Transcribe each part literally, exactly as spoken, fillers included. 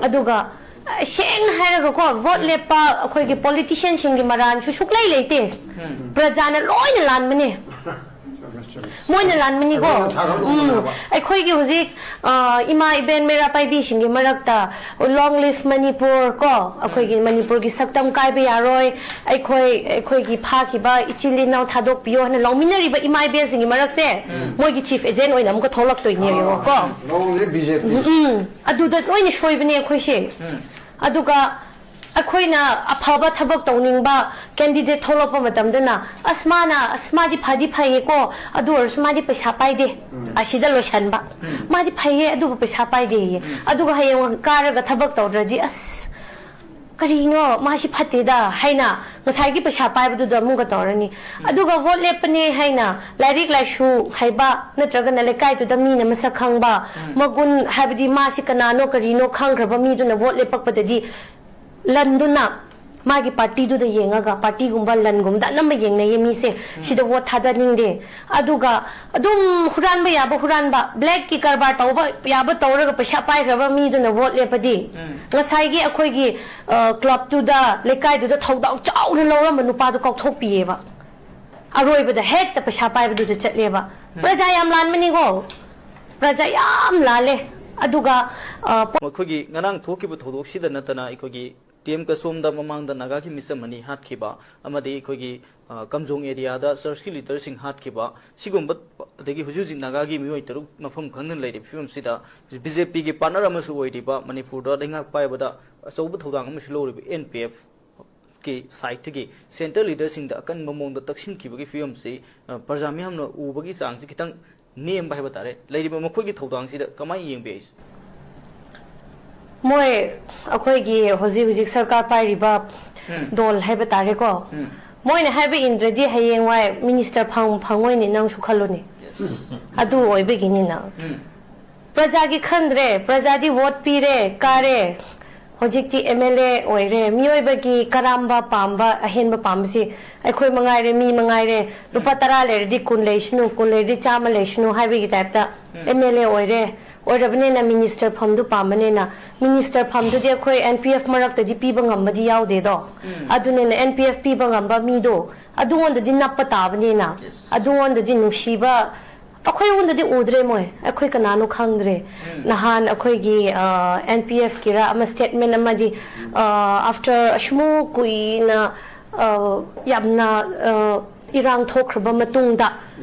ꯑꯗꯨꯒ ꯁꯦꯡꯅ ꯍꯥꯏꯔꯒꯀꯣ, ꯚꯣꯠ ꯂꯦꯞꯄ ꯑꯩꯈꯣꯏꯒꯤ ꯄꯣꯂꯤꯇꯤꯁꯤꯌꯟꯁꯤꯡꯒꯤ ꯃꯔꯥꯟꯁꯨ ꯁꯨꯛꯂꯩ ꯂꯩꯇꯦ꯫ ꯄ꯭ꯔꯖꯥꯅ ꯂꯣꯏꯅ ꯂꯥꯟꯕꯅꯦ꯫ ꯃꯣꯏꯅ ꯂꯥꯟꯕꯅꯤꯀꯣ꯫ ꯑꯩꯈꯣꯏꯅ ꯊꯥꯒꯠꯂꯨꯕꯅꯦꯕ꯫ ꯎꯝ, ꯑꯩꯈꯣꯏꯒꯤ ꯍꯧꯖꯤꯛ, ꯑ, ꯏꯃꯥ ꯏꯕꯦꯟ ꯃꯩꯔꯥ ꯄꯥꯏꯕꯤꯁꯤꯡꯒꯤ ꯃꯔꯛꯇ "Long live Manipur" ꯀꯣ, ꯑꯩꯈꯣꯏꯒꯤ ꯃꯅꯤꯄꯨꯔꯒꯤ ꯁꯛꯇꯝ ꯀꯥꯏꯕ ꯌꯥꯔꯣꯏ, ꯑꯩꯈꯣꯏ, ꯑꯩꯈꯣꯏꯒꯤ ꯐꯥꯈꯤꯕ ꯏꯆꯤꯜ ꯏꯅꯥꯎ ꯊꯥꯗꯣꯛꯄꯤꯌꯣ ꯍꯥꯏꯅ ꯂꯥꯎꯃꯤꯟꯅꯔꯤꯕ ꯏꯃꯥ ꯏꯕꯦꯟꯁꯤꯡꯒꯤ ꯃꯔꯛꯁꯦ ꯃꯣꯏꯒꯤ ꯆꯤꯐ ꯑꯦꯖꯦꯟ ꯑꯣꯏꯅ ꯑꯃꯨꯛꯀ ꯊꯣꯛꯂꯛꯇꯣꯏꯅꯦꯕꯀꯣ꯫ ꯂꯧꯔꯦ ꯕꯤ ꯖꯦ ꯄꯤ꯫ ꯎꯝ, ꯑꯗꯨꯗ ꯂꯣꯏꯅ ꯁꯣꯏꯕꯅꯦ ꯑꯩꯈꯣꯏꯁꯦ꯫ ꯑꯗꯨꯒ ꯑꯩꯈꯣꯏꯅ ꯑꯐꯕ ꯊꯕꯛ ꯇꯧꯅꯤꯡꯕ ꯀꯦꯟꯗꯤꯗꯦꯠ ꯊꯣꯛꯂꯛꯄ ꯃꯇꯝꯗꯅ, "ꯑꯁ, ꯃꯥꯅ, ꯑꯁ, ꯃꯥꯗꯤ ꯐꯗꯤ ꯐꯩꯌꯦꯀꯣ, ꯑꯗꯨ ꯑꯣꯏꯔꯁꯨ ꯃꯥꯗꯤ ꯄꯩꯁꯥ ꯄꯥꯏꯗꯦ", ꯑꯁꯤꯗ ꯂꯣꯏꯁꯟꯕ꯫ "ꯃꯥꯗꯤ ꯐꯩꯌꯦ, ꯑꯗꯨꯕꯨ ꯄꯩꯁꯥ ꯄꯥꯏꯗꯦꯌꯦ"꯫ ꯑꯗꯨꯒ ꯍꯌꯦꯡ ꯀꯥꯔꯒ ꯊꯕꯛ ꯇꯧꯗ꯭ꯔꯗꯤ, "ꯑꯁ, ꯀꯔꯤꯅꯣ, ꯃꯥꯁꯤ ꯐꯠꯇꯦꯗ" ꯍꯥꯏꯅ ꯉꯁꯥꯏꯒꯤ ꯄꯩꯁꯥ ꯄꯥꯏꯕꯗꯨꯗ ꯑꯃꯨꯛꯀ ꯇꯧꯔꯅꯤ꯫ ꯑꯗꯨꯒ ꯚꯣꯠ ꯂꯦꯞꯄꯅꯦ ꯍꯥꯏꯅ ꯂꯥꯏꯔꯤꯛ ꯂꯥꯏꯁꯨ ꯍꯩꯕ ꯅꯠꯇ꯭ꯔꯒꯅ ꯂꯩꯀꯥꯏꯗꯨꯗ ꯃꯤꯅ ꯃꯁꯛ ꯈꯪꯕ, ꯃꯒꯨꯟ, ꯍꯥꯏꯕꯗꯤ ꯃꯥꯁꯤ ꯀꯅꯥꯅꯣ ꯀꯔꯤꯅꯣ ꯈꯪꯈ꯭ꯔꯕ ꯃꯤꯗꯨꯅ ꯚꯣꯠ ꯂꯦꯞꯄꯛꯄꯗꯗꯤ ꯂꯟꯗꯨꯅ ꯃꯥꯒꯤ ꯄꯥꯔꯇꯤꯗꯨꯗ ꯌꯦꯡꯉꯒ, ꯄꯥꯔꯇꯤꯒꯨꯝꯕ ꯂꯟꯒꯨꯝꯕꯗ ꯑꯅꯝꯕ ꯌꯦꯡꯅꯩꯌꯦ ꯃꯤꯁꯦ꯫ ꯁꯤꯗ ꯚꯣꯠ ꯊꯥꯗꯅꯤꯡꯗꯦ꯫ ꯑꯗꯨꯒ ꯑꯗꯨꯝ ꯍꯨꯔꯥꯟꯕ ꯌꯥꯕ ꯍꯨꯔꯥꯟꯕ, ꯕ꯭ꯂꯦꯛꯀꯤ ꯀꯔꯕꯥꯔ ꯇꯧꯕ ꯌꯥꯕ ꯇꯧꯔꯒ ꯄꯩꯁꯥ ꯄꯥꯏꯈ꯭ꯔꯕ ꯃꯤꯗꯨꯅ ꯚꯣꯠ ꯂꯦꯞꯄꯗꯤ, ꯉꯁꯥꯏꯒꯤ ꯑꯩꯈꯣꯏꯒꯤ, ꯑ, ꯀ꯭ꯂꯕꯇꯨꯗ, ꯂꯩꯀꯥꯏꯗꯨꯗ ꯊꯧꯗꯥꯡ ꯆꯥꯎꯅ ꯂꯧꯔꯝꯕ ꯅꯨꯄꯥꯗꯣ ꯀꯥꯎꯊꯣꯛꯄꯤꯌꯦꯕ꯫ ꯑꯔꯣꯏꯕꯗ ꯍꯦꯛꯇ ꯄꯩꯁꯥ ꯄꯥꯏꯕꯗꯨꯗ ꯆꯠꯂꯦꯕ꯫ ꯄ꯭ꯔꯖꯥ ꯌꯥꯝ ꯂꯥꯟꯕꯅꯤꯀꯣ꯫ ꯄ꯭ꯔꯖꯥ ꯌꯥꯝ ꯂꯥꯜꯂꯦ꯫ ꯑꯗꯨꯒ, ꯑ, ꯄꯣ- ꯃꯈꯣꯏꯒꯤ ꯉꯔꯥꯡ ꯊꯣꯛꯈꯤꯕ ꯊꯧꯗꯣꯛꯁꯤꯗ ꯅꯠꯇꯅ ꯑꯩꯈꯣꯏꯒꯤ ꯇꯤ ꯑꯦꯝ ꯀꯁꯣꯝꯗ ꯃꯃꯥꯡꯗ ꯅꯥꯒꯥꯒꯤ ꯃꯤꯆꯝ ꯑꯅꯤ ꯍꯥꯠꯈꯤꯕ ꯑꯃꯗꯤ ꯑꯩꯈꯣꯏꯒꯤ, ꯑ, ꯀꯝꯖꯣꯡ ꯑꯦꯔꯤꯌꯥꯗ ꯆꯔꯆꯀꯤ ꯂꯤꯗꯔꯁꯤꯡ ꯍꯥꯠꯈꯤꯕ, ꯁꯤꯒꯨꯝꯕ, ꯑꯗꯒꯤ ꯍꯧꯖꯤꯛ ꯍꯧꯖꯤꯛ ꯅꯥꯒꯥꯒꯤ ꯃꯤꯑꯣꯏ ꯇꯔꯨꯛ ꯃꯐꯝ ꯈꯪꯗꯅ ꯂꯩꯔꯤꯕ ꯐꯤꯕꯝꯁꯤꯗ ꯕꯤ ꯖꯦ ꯄꯤꯒꯤ ꯄꯥꯔꯠꯅꯔ ꯑꯃꯁꯨ ꯑꯣꯏꯔꯤꯕ, ꯃꯅꯤꯄꯨꯔꯗ ꯂꯩꯉꯥꯛ ꯄꯥꯏꯕꯗ ꯑꯆꯧꯕ ꯊꯧꯗꯥꯡ ꯑꯃꯁꯨ ꯂꯧꯔꯤꯕ ꯑꯦꯟ ꯄꯤ ꯑꯦꯐ ꯀꯤ ꯁꯥꯏꯠꯇꯒꯤ, ꯁꯦꯟꯇ꯭ꯔꯦꯜ ꯂꯤꯗꯔꯁꯤꯡꯗ ꯑꯀꯟꯕ ꯃꯑꯣꯡꯗ ꯇꯛꯁꯤꯟꯈꯤꯕꯒꯤ ꯐꯤꯕꯝꯁꯤ, ꯑ, ꯄ꯭ꯔꯖꯥ ꯃꯤꯌꯥꯝꯅ ꯎꯕꯒꯤ ꯆꯥꯡꯁꯤ ꯈꯤꯇꯪ ꯅꯦꯝꯕ ꯍꯥꯏꯕ ꯇꯥꯔꯦ꯫ ꯂꯩꯔꯤꯕ ꯃꯈꯣꯏꯒꯤ ꯊꯧꯗꯥꯡꯁꯤꯗ ꯀꯃꯥꯏꯅ ꯌꯦꯡꯕꯤ ꯍꯥꯏꯁꯦ? ꯃꯣꯏ, ꯑꯩꯈꯣꯏꯒꯤ ꯍꯧꯖꯤꯛ ꯍꯧꯖꯤꯛ ꯁꯔꯀꯥꯔ ꯄꯥꯏꯔꯤꯕ ꯎꯝ꯫ ꯗꯣꯜ ꯍꯥꯏꯕ ꯇꯥꯔꯦꯀꯣ, ꯎꯝ꯫ ꯃꯣꯏꯅ ꯍꯥꯏꯕ ꯏꯟꯗ꯭ꯔꯗꯤ ꯍꯌꯦꯡꯋꯥꯏ ꯃꯤꯅꯤꯁꯇꯔ ꯐꯪ-, ꯐꯪꯉꯣꯏꯅꯦ, ꯅꯪꯁꯨ ꯈꯜꯂꯨꯅꯦ꯫ Yes. ꯑꯗꯨ ꯑꯣꯏꯕꯒꯤꯅꯤꯅ꯫ ꯎꯝ꯫ ꯄ꯭ꯔꯖꯥꯒꯤ ꯈꯟꯗ꯭ꯔꯦ, ꯄ꯭ꯔꯖꯥꯗꯤ ꯚꯣꯠ ꯄꯤꯔꯦ, ꯀꯥꯔꯦ, ꯍꯧꯖꯤꯛꯇꯤ ꯑꯦꯝ ꯑꯦꯜ ꯑꯦ ꯑꯣꯏꯔꯦ꯫ ꯃꯤꯑꯣꯏꯕꯒꯤ ꯀꯔꯥꯝꯕ ꯄꯥꯝꯕ, ꯑꯍꯦꯟꯕ ꯄꯥꯝꯕꯁꯤ ꯑꯩꯈꯣꯏ ꯃꯉꯥꯏꯔꯦ, ꯃꯤ ꯃꯉꯥꯏꯔꯦ꯫ ꯂꯨꯄꯥ ꯇꯔꯥ ꯂꯩꯔꯗꯤ ꯀꯨꯟ ꯂꯩꯁꯅꯨ, ꯀꯨꯟ ꯂꯩꯔꯗꯤ ꯆꯥꯝꯃ ꯂꯩꯁꯅꯨ ꯍꯥꯏꯕꯒꯤ ꯇꯥꯏꯞꯇ ꯎꯝ꯫ ꯑꯦꯝ ꯑꯦꯜ ꯑꯦ ꯑꯣꯏꯔꯦ, ꯑꯣꯏꯔꯕꯅꯤꯅ ꯃꯤꯅꯤꯁꯇꯔ ꯐꯝꯗꯨ ꯄꯥꯝꯕꯅꯤꯅ, ꯃꯤꯅꯤꯁꯇꯔ ꯐꯝꯗꯨꯗꯤ ꯑꯩꯈꯣꯏ N P F ꯃꯔꯛꯇꯗꯤ ꯄꯤꯕ ꯉꯝꯕꯗꯤ ꯌꯥꯎꯗꯦꯗꯣ꯫ ꯑꯗꯨꯅꯤꯅ N P F ꯄꯤꯕ ꯉꯝꯕ ꯃꯤꯗꯣ ꯑꯗꯨꯉꯣꯟꯗꯗꯤ ꯅꯞꯄ ꯇꯥꯕꯅꯤꯅ꯫ ꯑꯗꯨꯉꯣꯟꯗꯗꯤ ꯅꯨꯡꯁꯤꯕ ꯑꯩꯈꯣꯏꯉꯣꯟꯗꯗꯤ ꯎꯗ꯭ꯔꯦ ꯃꯣꯏ꯫ ꯑꯩꯈꯣꯏ ꯀꯅꯥꯅꯣ ꯈꯪꯗ꯭ꯔꯦ꯫ ꯅꯍꯥꯟ ꯑꯩꯈꯣꯏꯒꯤ N P F ꯀꯤꯔ ꯑꯃ ꯁ꯭ꯇꯦꯠꯃꯦꯟ ꯑꯃꯗꯤ ꯑꯥꯐꯇꯔ ꯑꯁꯨꯃꯨꯛ ꯀꯨꯏꯅ ꯑ, ꯌꯥꯝꯅ ꯑ, ꯏꯔꯥꯡ ꯊꯣꯛꯈ꯭ꯔꯕ ꯃꯇꯨꯡꯗ,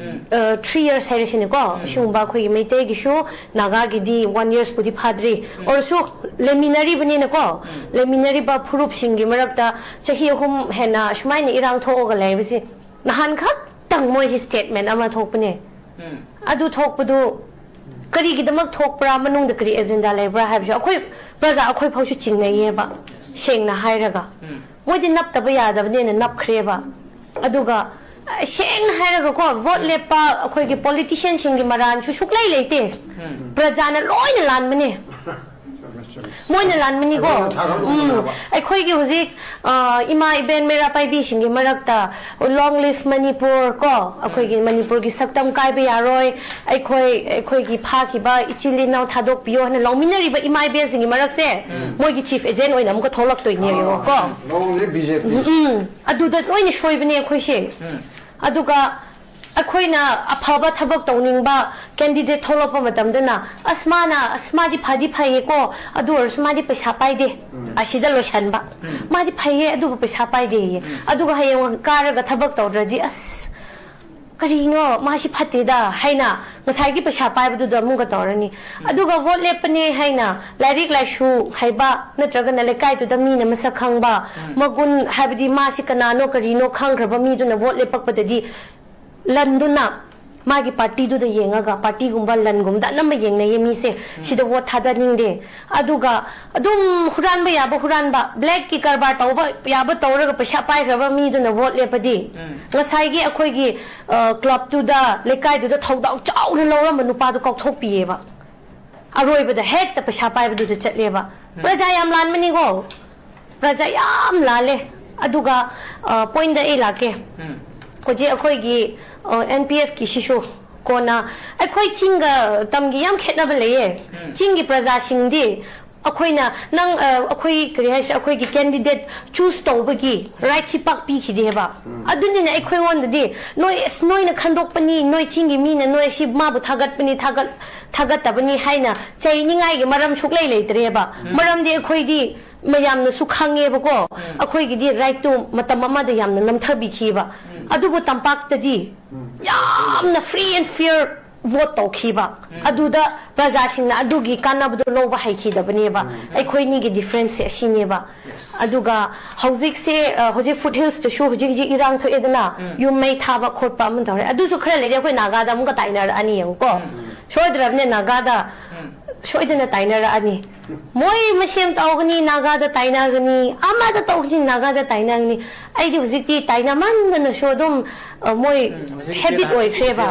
ꯑ, ꯊ꯭ꯔꯤ ꯌꯔꯁ ꯍꯥꯏꯔꯁꯤꯅꯦꯀꯣ, ꯑꯁꯤꯒꯨꯝꯕ ꯑꯩꯈꯣꯏꯒꯤ ꯃꯩꯇꯩꯒꯤꯁꯨ, ꯅꯥꯒꯥꯒꯤꯗꯤ ꯋꯥꯟ ꯌꯔꯁꯄꯨꯗꯤ ꯐꯥꯗ꯭ꯔꯤ, ꯑꯣꯏꯔꯁꯨ ꯂꯩꯃꯤꯟꯅꯔꯤꯕꯅꯤꯅꯀꯣ, ꯂꯩꯃꯤꯟꯅꯔꯤꯕ ꯐꯨꯔꯨꯞꯁꯤꯡꯒꯤ ꯃꯔꯛꯇ ꯆꯍꯤ ꯑꯍꯨꯝ ꯍꯦꯟꯅ ꯁꯨꯃꯥꯏꯅ ꯏꯔꯥꯡ ꯊꯣꯛꯑꯒ ꯂꯩꯕꯁꯤ ꯅꯍꯥꯟ ꯈꯛꯇꯪ ꯃꯣꯏꯁꯤ ꯁ꯭ꯇꯦꯠꯃꯦꯟ ꯑꯃ ꯊꯣꯛꯄꯅꯦ꯫ ꯑꯗꯨ ꯊꯣꯛꯄꯗꯨ ꯀꯔꯤꯒꯤꯗꯃꯛ ꯊꯣꯛꯄ꯭ꯔꯥ, ꯃꯅꯨꯡꯗ ꯀꯔꯤ ꯑꯦꯖꯦꯟꯗꯥ ꯂꯩꯕ꯭ꯔꯥ ꯍꯥꯏꯕꯁꯨ ꯑꯩꯈꯣꯏ ꯄ꯭ꯔꯖꯥ ꯑꯩꯈꯣꯏ ꯐꯥꯎꯁꯨ ꯆꯤꯡꯅꯩꯌꯦꯕ, ꯁꯦꯡꯅ ꯍꯥꯏꯔꯒ꯫ ꯃꯣꯏꯗꯤ ꯅꯞꯇꯕ ꯌꯥꯗꯕꯅꯤꯅ ꯅꯞꯈ꯭ꯔꯦꯕ꯫ ꯑꯗꯨꯒ, ꯑ, ꯁꯦꯡꯅ ꯍꯥꯏꯔꯒꯀꯣ, ꯚꯣꯠ ꯂꯦꯞꯄ ꯑꯩꯈꯣꯏꯒꯤ ꯄꯣꯂꯤꯇꯤꯁꯤꯌꯟꯁꯤꯡꯒꯤ ꯃꯔꯥꯟꯁꯨ ꯁꯨꯛꯂꯩ ꯂꯩꯇꯦ꯫ ꯄ꯭ꯔꯖꯥꯅ ꯂꯣꯏꯅ ꯂꯥꯟꯕꯅꯦ꯫ ꯃꯣꯏꯅ ꯂꯥꯟꯕꯅꯤꯀꯣ꯫ ꯑꯩꯈꯣꯏꯅ ꯊꯥꯒꯠꯂꯨꯕ ꯎꯝ꯫ ꯀꯅꯥꯕ? ꯑꯩꯈꯣꯏꯒꯤ ꯍꯧꯖꯤꯛ, ꯑ, ꯏꯃꯥ ꯏꯕꯦꯟ ꯃꯩꯔꯥ ꯄꯥꯏꯕꯤꯁꯤꯡꯒꯤ ꯃꯔꯛꯇ "Long live Manipur" ꯀꯣ, ꯑꯩꯈꯣꯏꯒꯤ ꯃꯅꯤꯄꯨꯔꯒꯤ ꯁꯛꯇꯝ ꯀꯥꯏꯕ ꯌꯥꯔꯣꯏ, ꯑꯩꯈꯣꯏ, ꯑꯩꯈꯣꯏꯒꯤ ꯐꯥꯈꯤꯕ ꯏꯆꯤꯜ ꯏꯅꯥꯎ ꯊꯥꯗꯣꯛꯄꯤꯌꯣ ꯍꯥꯏꯅ ꯂꯥꯎꯃꯤꯟꯅꯔꯤꯕ ꯏꯃꯥ ꯏꯕꯦꯟꯁꯤꯡꯒꯤ ꯃꯔꯛꯁꯦ, ꯃꯣꯏꯒꯤ ꯆꯤꯐ ꯑꯦꯖꯦꯟ ꯑꯣꯏꯅ ꯑꯃꯨꯛꯀ ꯊꯣꯛꯂꯛꯇꯣꯏꯅꯦꯕꯀꯣ꯫ Long live B J P꯫ ꯎꯝ, ꯑꯗꯨꯗ ꯂꯣꯏꯅ ꯁꯣꯏꯕꯅꯦ ꯑꯩꯈꯣꯏꯁꯦ꯫ ꯑꯗꯨꯒ ꯑꯩꯈꯣꯏꯅ ꯑꯐꯕ ꯊꯕꯛ ꯇꯧꯅꯤꯡꯕ ꯀꯦꯟꯗꯤꯗꯦꯠ ꯊꯣꯛꯂꯛꯄ ꯃꯇꯝꯗꯅ, "ꯑꯁ, ꯃꯥꯅ, ꯑꯁ, ꯃꯥꯗꯤ ꯐꯗꯤ ꯐꯩꯌꯦꯀꯣ, ꯑꯗꯨ ꯑꯣꯏꯔꯁꯨ ꯃꯥꯗꯤ ꯄꯩꯁꯥ ꯄꯥꯏꯗꯦ", ꯑꯁꯤꯗ ꯂꯣꯏꯁꯟꯕ꯫ "ꯃꯥꯗꯤ ꯐꯩꯌꯦ, ꯑꯗꯨꯕꯨ ꯄꯩꯁꯥ ꯄꯥꯏꯗꯦꯌꯦ꯫ ꯑꯗꯨꯒ ꯍꯌꯦꯡ ꯀꯥꯔꯒ ꯊꯕꯛ ꯇꯧꯗ꯭ꯔꯗꯤ, ꯑꯁ, ꯀꯔꯤꯅꯣ, ꯃꯥꯁꯤ ꯐꯠꯇꯦꯗ" ꯍꯥꯏꯅ ꯉꯁꯥꯏꯒꯤ ꯄꯩꯁꯥ ꯄꯥꯏꯕꯗꯨꯗ ꯑꯃꯨꯛꯀ ꯇꯧꯔꯅꯤ꯫ ꯑꯗꯨꯒ ꯚꯣꯠ ꯂꯦꯞꯄꯅꯦ ꯍꯥꯏꯅ ꯂꯥꯏꯔꯤꯛ ꯂꯥꯏꯁꯨ ꯍꯩꯕ ꯅꯠꯇ꯭ꯔꯒꯅ ꯂꯩꯀꯥꯏꯗꯨꯗ ꯃꯤꯅ ꯃꯁꯛ ꯈꯪꯕ, ꯃꯒꯨꯟ, ꯍꯥꯏꯕꯗꯤ ꯃꯥꯁꯤ ꯀꯅꯥꯅꯣ ꯀꯔꯤꯅꯣ ꯈꯪꯈ꯭ꯔꯕ ꯃꯤꯗꯨꯅ ꯚꯣꯠ ꯂꯦꯞꯄꯛꯄꯗꯗꯤ ꯂꯟꯗꯨꯅ ꯃꯥꯒꯤ ꯄꯥꯔꯇꯤꯗꯨꯗ ꯌꯦꯡꯉꯒ, ꯄꯥꯔꯇꯤꯒꯨꯝꯕ ꯂꯟꯒꯨꯝꯕꯗ ꯑꯅꯝꯕ ꯌꯦꯡꯅꯩꯌꯦ ꯃꯤꯁꯦ꯫ ꯁꯤꯗ ꯚꯣꯠ ꯊꯥꯗꯅꯤꯡꯗꯦ꯫ ꯑꯗꯨꯒ ꯑꯗꯨꯝ ꯍꯨꯔꯥꯟꯕ ꯌꯥꯕ ꯍꯨꯔꯥꯟꯕ, ꯕ꯭ꯂꯦꯛꯀꯤ ꯀꯔꯕꯥꯔ ꯇꯧꯕ ꯌꯥꯕ ꯇꯧꯔꯒ ꯄꯩꯁꯥ ꯄꯥꯏꯈ꯭ꯔꯕ ꯃꯤꯗꯨꯅ ꯚꯣꯠ ꯂꯦꯞꯄꯗꯤ, ꯉꯁꯥꯏꯒꯤ ꯑꯩꯈꯣꯏꯒꯤ, ꯑ, ꯀ꯭ꯂꯕꯇꯨꯗ, ꯂꯩꯀꯥꯏꯗꯨꯗ ꯊꯧꯗꯥꯡ ꯆꯥꯎꯅ ꯂꯧꯔꯝꯕ ꯅꯨꯄꯥꯗꯣ ꯀꯥꯎꯊꯣꯛꯄꯤꯌꯦꯕ꯫ ꯑꯔꯣꯏꯕꯗ ꯍꯦꯛꯇ ꯄꯩꯁꯥ ꯄꯥꯏꯕꯗꯨꯗ ꯆꯠꯂꯦꯕ꯫ ꯄ꯭ꯔꯖꯥ ꯌꯥꯝ ꯂꯥꯟꯕꯅꯤꯀꯣ꯫ ꯄ꯭ꯔꯖꯥ ꯌꯥꯝ ꯂꯥꯜꯂꯦ꯫ ꯑꯗꯨꯒ, ꯑ, ꯄꯣꯏꯟꯗ ꯑꯩ ꯂꯥꯛꯀꯦ꯫ ꯍꯧꯖꯤꯛ ꯑꯩꯈꯣꯏꯒꯤ, ꯑ, N P F ꯀꯤ ꯁꯤꯁꯨ ꯀꯣꯟꯅ ꯑꯩꯈꯣꯏ ꯆꯤꯡꯒ ꯇꯝꯒꯤ ꯌꯥꯝ ꯈꯦꯠꯅꯕ ꯂꯩꯌꯦ꯫ ꯆꯤꯡꯒꯤ ꯄ꯭ꯔꯖꯥꯁꯤꯡꯗꯤ ꯑꯩꯈꯣꯏꯅ ꯅꯪ, ꯑ, ꯑꯩꯈꯣꯏ ꯀꯔꯤ ꯍꯥꯏꯁꯤꯔ, ꯑꯩꯈꯣꯏꯒꯤ candidate choose ꯇꯧꯕꯒꯤ right ꯁꯤ ꯄꯥꯛ ꯄꯤꯈꯤꯗꯦꯕ꯫ ꯑꯗꯨꯅꯤꯅ ꯑꯩꯈꯣꯏꯉꯣꯟꯗꯗꯤ ꯅꯣꯏ, ꯑꯁ, ꯅꯣꯏꯅ ꯈꯟꯗꯣꯛꯄꯅꯤ, ꯅꯣꯏ ꯆꯤꯡꯒꯤ ꯃꯤꯅ ꯅꯣꯏ ꯁꯤ ꯃꯥꯕꯨ ꯊꯥꯒꯠꯄꯅꯤ, ꯊꯥꯒꯠ-, ꯊꯥꯒꯠꯇꯕꯅꯤ ꯍꯥꯏꯅ ꯆꯩꯅꯤꯡꯉꯥꯏꯒꯤ ꯃꯔꯝ ꯁꯨꯛꯂꯩ ꯂꯩꯇ꯭ꯔꯦꯕ꯫ ꯃꯔꯝꯗꯤ ꯑꯩꯈꯣꯏꯗꯤ ꯃꯌꯥꯝꯅꯁꯨ ꯈꯪꯉꯦꯕꯀꯣ, ꯑꯩꯈꯣꯏꯒꯤꯗꯤ right ꯇꯨ ꯃꯇꯝ ꯑꯃꯗ ꯌꯥꯝꯅ ꯅꯝꯊꯕꯤꯈꯤꯕ꯫ ꯑꯗꯨꯕꯨ ꯇꯝꯄꯥꯛꯇꯗꯤ ꯌꯥꯝꯅ free and fair vote ꯇꯧꯈꯤꯕ꯫ ꯑꯗꯨꯗ ꯄ꯭ꯔꯖꯥꯁꯤꯡꯅ ꯑꯗꯨꯒꯤ ꯀꯥꯟꯅꯕꯗꯣ ꯂꯧꯕ ꯍꯩꯈꯤꯗꯕꯅꯦꯕ꯫ ꯑꯩꯈꯣꯏꯅꯤꯒꯤ difference ꯁꯦ ꯑꯁꯤꯅꯦꯕ꯫ ꯑꯗꯨꯒ ꯍꯧꯖꯤꯛꯁꯦ, ꯑ, ꯍꯧꯖꯤꯛ foot hills ꯇꯁꯨ ꯍꯧꯖꯤꯛ ꯍꯧꯖꯤꯛ ꯏꯔꯥꯡ ꯊꯣꯛꯑꯦꯗꯅ, ꯌꯨꯝ ꯃꯩ ꯊꯥꯕ ꯈꯣꯠꯄ ꯑꯃ ꯇꯧꯔꯦ꯫ ꯑꯗꯨꯁꯨ ꯈꯔ ꯂꯩꯔꯗꯤ ꯑꯩꯈꯣꯏ ꯅꯥꯒꯥꯗ ꯑꯃꯨꯛꯀ ꯇꯥꯏꯅꯔꯛꯑꯅꯤ ꯌꯦꯡꯉꯨꯀꯣ꯫ ꯁꯣꯏꯗ꯭ꯔꯕꯅꯦ ꯅꯥꯒꯥꯗ ꯁꯣꯏꯗꯅ ꯇꯥꯏꯅꯔꯛꯑꯅꯤ꯫ ꯃꯣꯏ ꯃꯁꯦꯟ ꯇꯧꯒꯅꯤ, ꯅꯥꯒꯥꯗ ꯇꯥꯏꯅꯒꯅꯤ, ꯑꯃꯗ ꯇꯧꯒꯅꯤ, ꯅꯥꯒꯥꯗ ꯇꯥꯏꯅꯒꯅꯤ꯫ ꯑꯩꯗꯤ ꯍꯧꯖꯤꯛꯇꯤ ꯇꯥꯏꯅꯃꯟꯗꯅꯁꯨ ꯑꯗꯨꯝ, ꯑ, ꯃꯣꯏ ꯍꯧꯖꯤꯛꯁꯦ habit ꯅꯥꯒꯥ ꯑꯣꯏꯈ꯭ꯔꯦꯕ꯫